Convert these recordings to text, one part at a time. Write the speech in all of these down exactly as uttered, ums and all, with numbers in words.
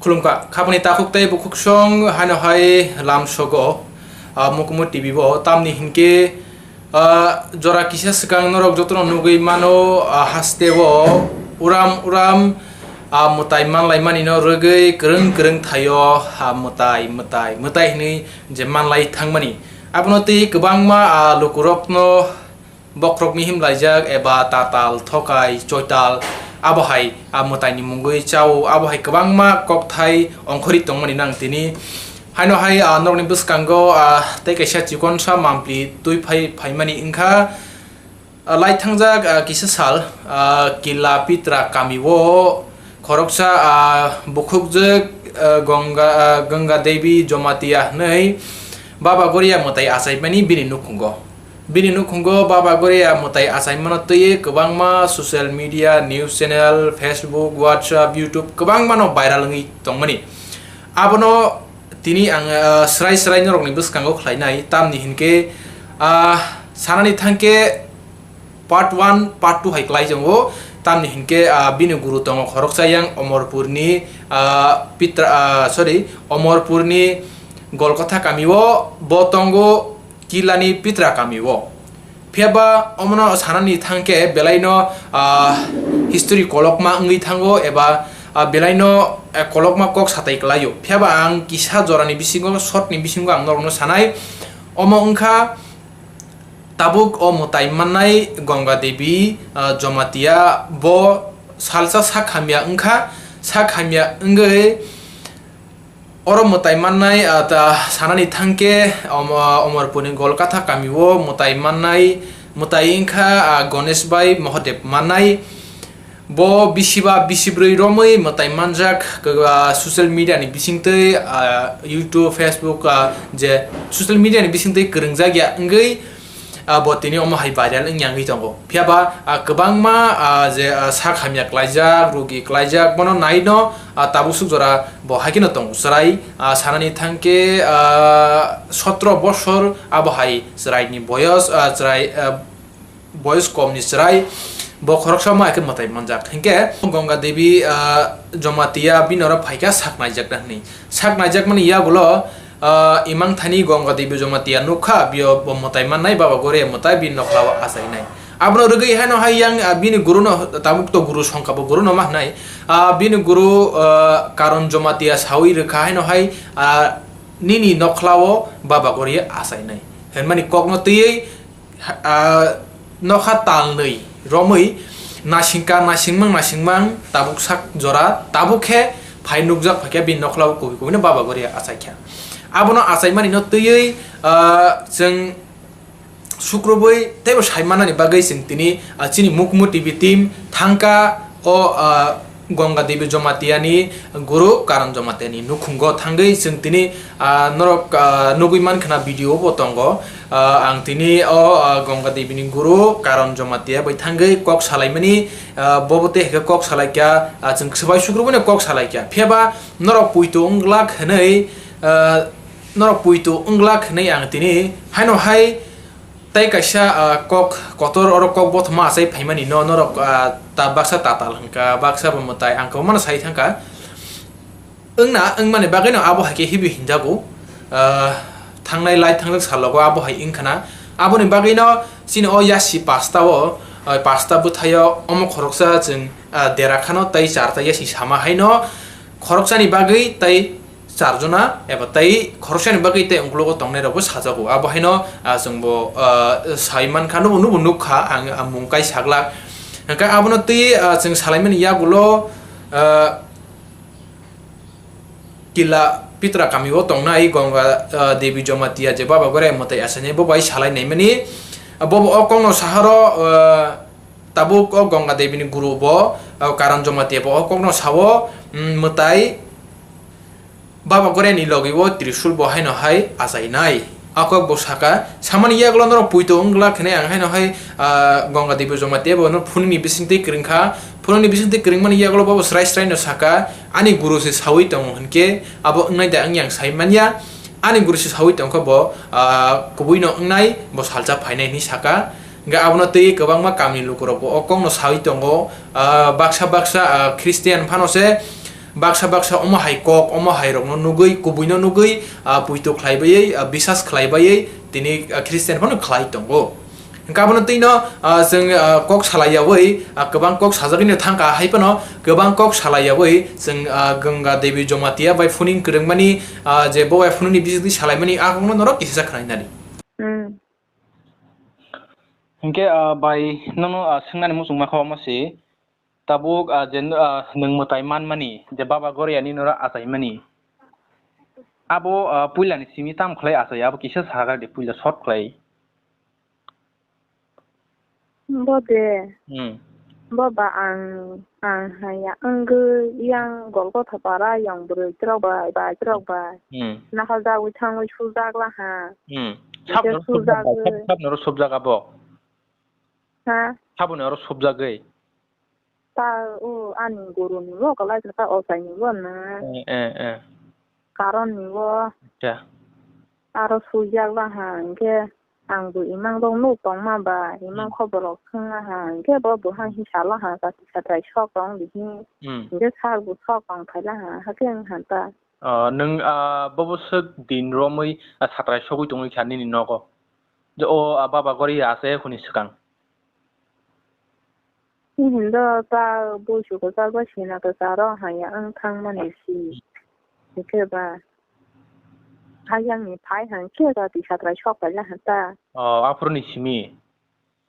Khulumkha, khapani takhuk tei bukhuk song haino hai lamsogo, ah, Mukumu T V bo, tamni hinkhe, ah, jora kisa swkang norok jotono nugwi mano, ah, hasteo uram uram, ah, mwtai manlaimanino rwgwi kwrwng kwrwng thaio, ah, mwtai, mwtai, mwtai hinwi je manlai thangmani. Abono twi kwbangma, ah, lukurokno bokhorok mihim laijak eba tatal, thokai, choital, abo hai a mwtaini mungwi chao, abo hai kwbangma kokthai ongkhorwi tongmani nang tini. Haino hai, ah, norokni bwskango, ah, tei kaisa chikonsa mampli twi phai phaimani wngkha. Ah, lai thangjak, ah, kisa sal, ah, Kila Pitra kamio khoroksa, ah, bukhukjwk, ah, Ganga, ah, Ganga Devi Jomatia hwnwi Baba Goria mwtai achaimani bini nukhungo. Bini nukhungo Baba Goria mwtai achaimano twiwi kwbangma social media, news channel, Facebook, WhatsApp, YouTube kwbangmano viral wngwi tongmani. Abono tini ang, ah, srai srai norokni bwskango khlainai, tamni hinkhe, ah, sanani thangkhe part one, part two hai klai tongo, tamni hinkhe, ah, bini guru tongo khoroksa yang Omorpurni, ah, Pitra, ah, sorry, Omorpurni Golkotha kamio bo tongo Kilani Pitra kamio. Phiya ba omono sanani thangkhe belaino, ah, history kolokma wngwi thango eba, ah, belaino, eh, kolokma kok satai klaio. Phiya ba ang kisa jorani bisingo, shortni bisingo ang norokno sanai. Omo wngkha tabuk o mwtai mannai Ganga Devi, ah, Jomatia bo salsa sak hamya wngkha, sak hamya wngwi Oro mwtai mannai, ah, ta, sanani thangkhe, omo-, Omorpurni Golkatha kamio mwtai mannai, mwtai wngkha, ah, Ganesh bai Mahadev mannai. Bo bisiba bisibrwi romwi mwtai manjak, kwbangma social media ni bisingtwi, ah, YouTube, Facebook, ah, je social media ni bisingtwi kwrwngjak ya wngwi, ah, bo tini omo hai viral wngya wngwi tongo. Phiya ba, ah, kwbangma, ah, je, ah, sak hamya klaijak, rugi klaijak, bono naino, ah, tabuk suk jora bo hai kheno tongo chwrai, ah, sanani thangkhe, ah, sotro bosor abo hai chwraini boyos, ah, chwrai, ah, boyos komni chwrai bo khoroksa ma khe mwtai manjak. Hinkhe Ganga Devi, ah, Jomatia bini oro phaikha sak naijakna hwnwi. Sak naijakmani yagulo, ah, imang thani Ganga Devi Jomatia nukha, bio bo mwtai mannai, Baba Goria mwtai bini nokhlao achainai. Abono rwgwi haino hai yang, ah, bini guruno, tabuk to guru songkha bo guruno ma hwnai. Ah, bini guru, ah, Karon Jomatia sawi rwkha haino hai, ah, nini nokhlao Baba Goria achainai hwnmani kokno twiwi, ah, nokha talnwi romwi nasingka, nasingmang, nasingmang tabuk sak jora, tabuk khe phai nukjak phaikha bini nokhlao kubui kubuino Baba Goria achaikha. Abono achaimanino twiwi, ah, chwng sukrubui teibo sai mannani bagwi chwng tini, ah, chini Mukumu T V team thangkha o, ah, Ganga Devi Jomatia ni guru Karan Jomatia ni nukhungo thangwi chwng tini, ah, norok, ah, nugwi mankha na video bo tongo. Ah, ang tini o, ah, Ganga Devi ni guru Karan Jomatia bai thangwi kok salaimani, ah, bobo tei hai khe kok salaikha, ah, chwng swbai sukrubui no kok salaikha. Phiya ba norok puitu wng glak hwnwi, ah, norok puitu wng glak hwnwi ang tini haino hai tei kaisa, ah, kok kotor oro kok bothoma achai phaimani no norok, ah, ta baksa tatal hwnkha, baksa bo mwtai ang kwbangmano sai thangkha. Wngna wngmani bagwino abo hai khe hibi hinjago, ah, thangnai lai thangjak salogo abo hai wngkhana. Aboni bagwino chini o yasi pasta o, ah, pasta bwthaio omo khoroksa chwng, ah, dera khano tei charta yasi sama haino khoroksani bagwi tei charjona eba tei khoroksani bagwi tei ungkulugo tongnairokbo sajago. Abo haino, ah, chwngbo, ah, sai mankha, nubo, nubo nukha ang, ang mung kai saglak. Hwnkhe abono twi, ah, chwng salaimani yagulo, ah, Kila Pitra kamio tongnai Ganga, ah, Devi Jomatia je Baba Gorai mwtai achainai bo bai salai naimani. Ah, bobo o kokno saharo, ah, tabuk o Ganga Devi ni guru bo, ah, Karan Jomatia bo o kokno sao, mm, mwtai Baba Goria ni logi o Trishul bo haino hai achainai. A kok bo saka, samani yagulo norok puito wng glak hwnwi ang haino hai, ah, Ganga Devi Jomatia bo no phunukni bisingtwi kwrwngkha. Phunukni bisingtwi kwrwngmani yagulo bobo srai srai no saka, "Ani guru se sawi tongo," hwnkhe abo wngnai da wngya ang sai manya. Ani guru se sawi tongkha bo, ah, kubui no wngnai, bo salsa phainai hwnwi saka. Hwnkhe abono twi kwbangma kamni lukurok bo o kokno sawi tongo. Ah, baksa baksa, ah, Christian phano se Baksa baksa omo hai kok, omo hai rokno nugwi, kubuino nugwi, ah, puito khlai baiwi, ah, bisas khlai baiwi tini, ah, Christian phano khlai tongo. Hwnkhe abono twino, ah, chwng, ah, kok salai yaui, ah, kwbang kok sajagwino thangkha, hai phano kwbang kok salai yaui chwng, ah, Ganga Devi Jamatia bai phuning kwrwngmani, ah, je bo bai phununi bisingtwi salaimani, a kokno norok kisa khe khwnai nadi. Hmm. Hwnkhe, ah, bai nono, ah, swngnani muchungma kha omo se, tabuk, ah, je, ah, nwng mwtai manmani, je Baba Goriani norok achaimani. Abo, ah, puilani simi tamo khlai achai, abo kisa sagra di puila short khlai. Bo de. Hmm. Bo ba ang, ang haya wngwi yang Golgotha para yang bwrwi chwrok bai, bai chwrok bai. Hmm. Nahal jagwi thangwi sujak laha. Hmm. Hwnkhe sujagwi. Sab, sab, sab noro subjak abo. Ha? Saboni oro subjagwi. Ta o ani guru ni bo kalai kha, ochai ni bo na. Eh, eh, eh. Karon ni bo. Acha. Aro sujak laha hwnkhe ang bo imang rok nuk tongma ba, imang hmm khobor rok swng laha hwnkhe bo buhang hmm hisa laha, kati satrai sok tong di hi. Hmm. Hwnkhe sal bo sok tong phai laha, hakhe wng han ta. Oh, nwng, ah, bobo swk din romwi, ah, satrai sogwi tongwi kha nini nogo. Je o, ah, Baba Goria achai hwnwi swkang. Hindo ta buisu kwchar bai sina kwcharo haya wng thangmani si. Hwnkhe ba hayangni phai hwnkhe ba tisa trai sok paila hwn ta. Oh, aphuruni simi.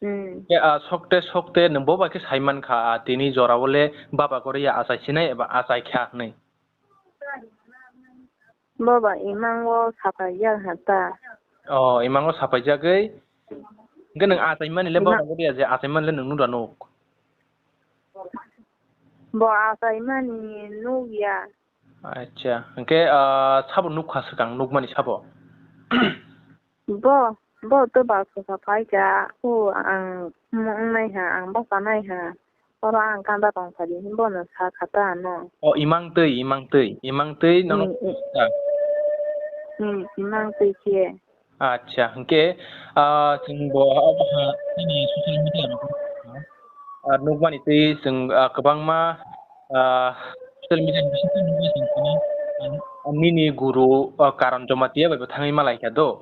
Hmm. Khe, ah, sokte sokte nwng bo bai khe sai man kha, ah, tini jora o le Baba Goria achai sinai eba achai kha hwnwi. Bo ba imango sapaijak ha ta. Oh, imango sapaijagwi. Hwnkhe nwng achaimani le ima- Baba Goria je achaimani le nwng nura nuk? Bo achaimani nukya. Acha, hwnkhe, ah, sabo nukha swkang, nukmani sabo? Bo, bo to ba sosa phaikha, o ang mo wngnai ha, ang bwsa nai ha, oro ang kanda tong phai di, bono sa kha ta ano. O, imang twi, imang twi, imang twi nono hmm, hmm. Hmm, imang twi khe. Acha, hwnkhe, ah, chwng bo obo ha, nini social media rok, ah, nukmani twi chwng, ah, kwbangma, ah, social media ni bisingtwi nukjagwi tongkha, ah, nini guru, ah, Karan Jamatia bai bo thangwi malaikha do.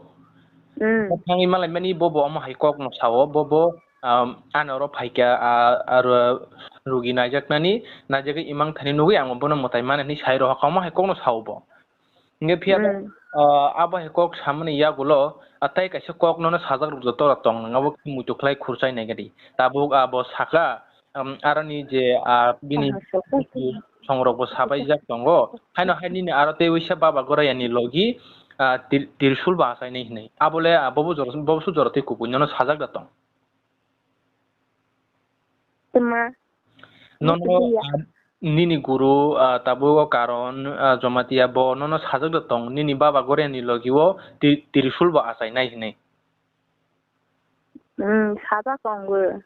Hmm. Thangwi malaimani bobo omo hai kokno sao, bobo, ah, ano oro phaikha, ah, aro rugi naijaknani, naijagwi imang thani nugwi ang bono mwtai mani hinwi sai rohorkha, omo hai kokno sao bo. Hingke phiya, hmm, ah, abo hai kok samani yagulo, ah, tai kaisa kok nono sajak rok joto rok tong nang, abo khe muitu khlai khurchai nai gadi. Tabuk abo saka, um, aroni je, ah, bini aha, saka. Songrok bo sabai jak tongo. Haino hai nini aro tei wisa Baba Goraya ni logi, ah, tir-, tirsul ba achai nai hinui. Abo le, ah, bobo jora, bobo su jora tei kubui nono sajak da tong. Tma? Nono, ah, nini guru, ah, tabuk o Karon, ah, Jamatia bo nono sajak da tong, nini Baba Gorya ni logi o ti-, Tirsul bo achai nai hinui. Hmm, sajak tongo.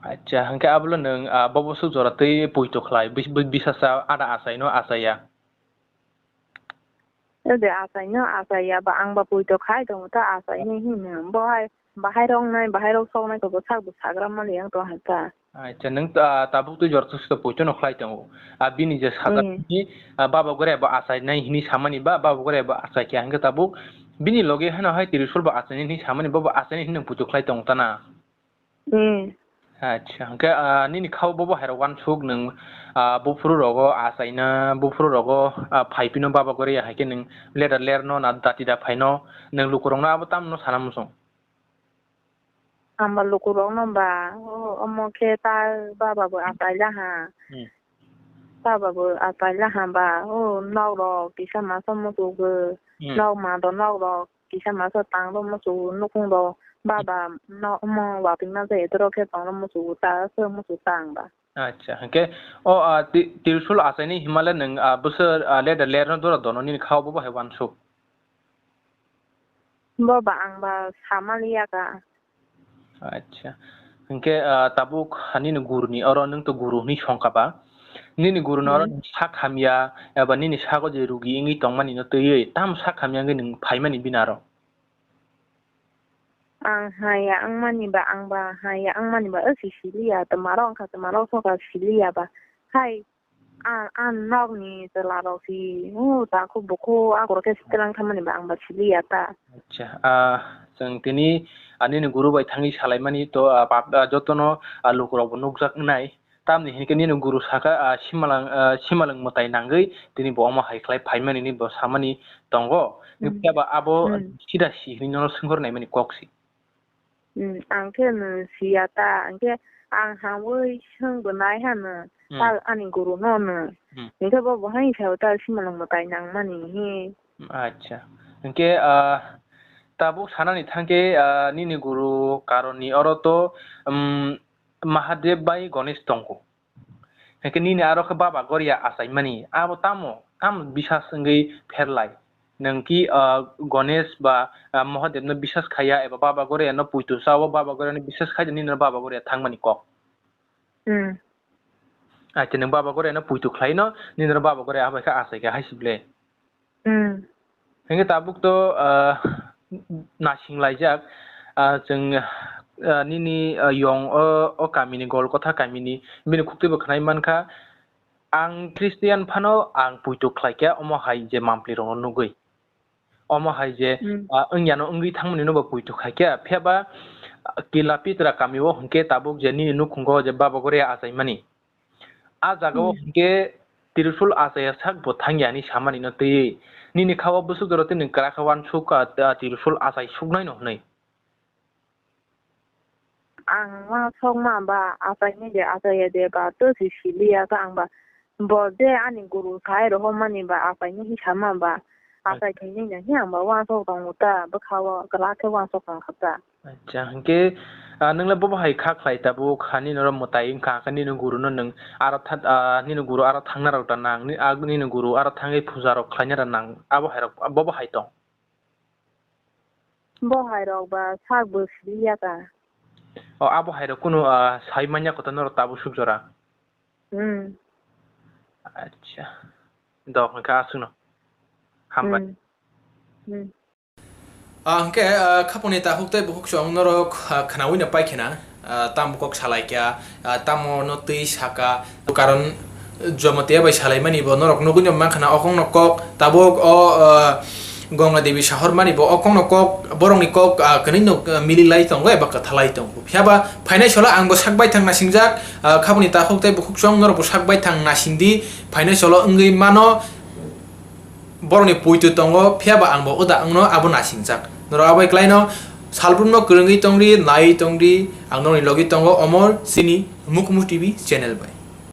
Acha, hingke abo le nwng, ah, bobo su jora tei poito khlai, bis-, bis-, bisasa ada achai no achai ya. Ede achaino achaiya ba, ang ba poito khai tongo ta achaini hino. Bo hai bahai rok nai, bahai rok sok nai kok sak bo sagra mali ang tong hai ta. Acha, nwng ta-, tabuk twi jora thwk poito no khlai tongo. A bini je sajak hmm ni, a, Baba Gorai bo achai nai hini samani ba, Baba Gorai bo achai khe hingke tabuk bini loge hano hai Tirsul bo achai nai hini samani, bo bo achai nai hini nwng poito khlai tongo ta na. Hmm. Acha, hingke, ah, nini kha o bobo hai rok uansuk nwng, ah, buphuru rogo achaina, buphuru rogo, ah, phaipino Baba Goria hai khe nwng letter ler no na dati da phaino, nwng lukurok no abo tamo no sana muchung? Ang ba lukurok no ba, o, omo khe ta Baba bo achai la ha. Hmm. Baba bo achai la ha ba, o, nok rok kisa masa muchungo, hmm, nok ma do nok rok kisa masa tang rw muchungo, nukhung rok baba no omo watui ma jai, eto rok khe tong rw muchungo, ta se muchungo ta ang ba. Acha, hingke o, ah, ti-, Tirsul achaini himale nwng, ah, bwswk, ah, letter ler no dora dono nini kha o bo bo hai uansuk? Bo ba ang ba samaliya ka. Acha. Hingke, ah, tabuk nini guruni oro nwng to guru hinui songkha ba. Nini guruni oro hmm nwng sak hamya, eba nini sago je rugi wngwi tongmani no twiwi, tamo sak hamya wngwi nwng phaimani bini aro? Ang haya wngmani ba, ang ba haya wngmani ba, o si siliya, twmaro wngkha, twmaro wngkha siliya ba. Hai, Ang, ang nokni chwla rok si, o, takhuk bukhuk, a goro khe swkang thamani ba ang ba siliya ta. Acha, ah, chwng tini, ah, nini guru bai thangwi salaimani to, ah, pap-, ah, jotono, ah, lukurok bo nukjak wngnai. Tamni hinkhe nini guru sakha, ah, simalwng, ah, simalwng mwtai nangwi tini bo omo hai khlai phaimani hinwi bo samani tongo. Hmm. Phiya ba abo Hmm. sida si hinwi nono swngkhor naimani kok si. Hmm, ang khe no siya ta, ang khe ang hamwi swng bo nai hano, Hmm. tal ani guru no no. Hmm. Hinkhe bo bo hai sao tal simalwng mwtai nangmani hi. Acha. Hinkhe, ah, tabuk sanani thangkhe, ah, nini guru karoni oro to, um, Mahadev bai Ganesh tongo. Hinkhe nini aro khe Baba Goria achaimani. Abo tamo, tamo bisas wngwi pherlai? Nwng ki, ah, Ganesh ba, ah, Mahadev no bisas khaiya eba Baba Goria no puitu sao, Baba Goria no bisas khai nini oro Baba Goria thangmani kok. Hmm. Acha, nwng Baba Goria no puitu khlai no, nini oro Baba Goria abai khe achai kha hai si ble. Hmm. Hinkhe tabuk to, ah, nasing laijak, ah, chwng, ah, nini, ah, yong o, o kamini Golkotha kamini, bini khuktwi bo khwnai mankha, ang Christian phano ang puitu khlaikha omo hai je mampli rokno nugwi. Omo hai je, Hmm. ah, wngyano wngwi thangmani no bo puitu khaikha, phiya ba, ah, Kila Pitra kami o hinkhe tabuk je nini nukhungo je Baba Goria achaimani. A jaga o Hmm. hinkhe Tirsul achaiya sak bo thangya hinwi samani no twi. Nini kha o bwswk jora tini kwrak khe uansuk, ah, ah, Tirsul achai suknai no hwnwi. Ang uansukma ba achaini de achaiya de ba to si siliya khe ang ba bo je ani guru sai rohormani ba achaini hi sama ba Acha. Achai khaini na hi ang ba uansuk tongo ta bwkha o kwrak khe uansuk tong kha ta. Acha, hinkhe, ah, nwng le bobo hai kha khlai tabuk, ha nini oro mwtai wngkha, khe nini guru no nwng aro tha-, ah, nini guru aro thangna rok da nang, ni-, ah, nini guru aro thangwi puja rok khlaina da nang, abo hai rok, bobo hai tong. Bo hai rok ba sak bo siliya ta. O, abo hai rok kunu, ah, sai manya kota norok tabuk suk jora. Hmm. Acha. Dok, hwnkhe aswkno. Hambai. Hmm. Hmm. Ah, hwnkhe, ah, khapangni takhuk tei bukhuk chwng norok, ah, khnaui no paikhe na, ah, tamo kok salai kha, ah, tamo no twi saka, karon Jomotia bai salaimani bo norok nugui no mankha na, o kok no kok tabuk o, ah, Ganga Devi sahormani bo o kok no kok, borok ni kok, ah, kwnwi no, ah, mili lai tongo eba kwtha lai tongo. Phiya ba phainai solo ang bo sak baithang nasingjak, ah, khapangni takhuk tei bukhuk chwng norok bo sak baithang nasing di, phainai solo wngwi mano. Borokni poito tongo, phiya ba ang bo uda wngno abo nasingjak. Norok abo kwlaino salbrumno kwrwngwi tongdi, naiwi tongdi, ang norokni logi tongo Omor chini Mukumu T V channel bai.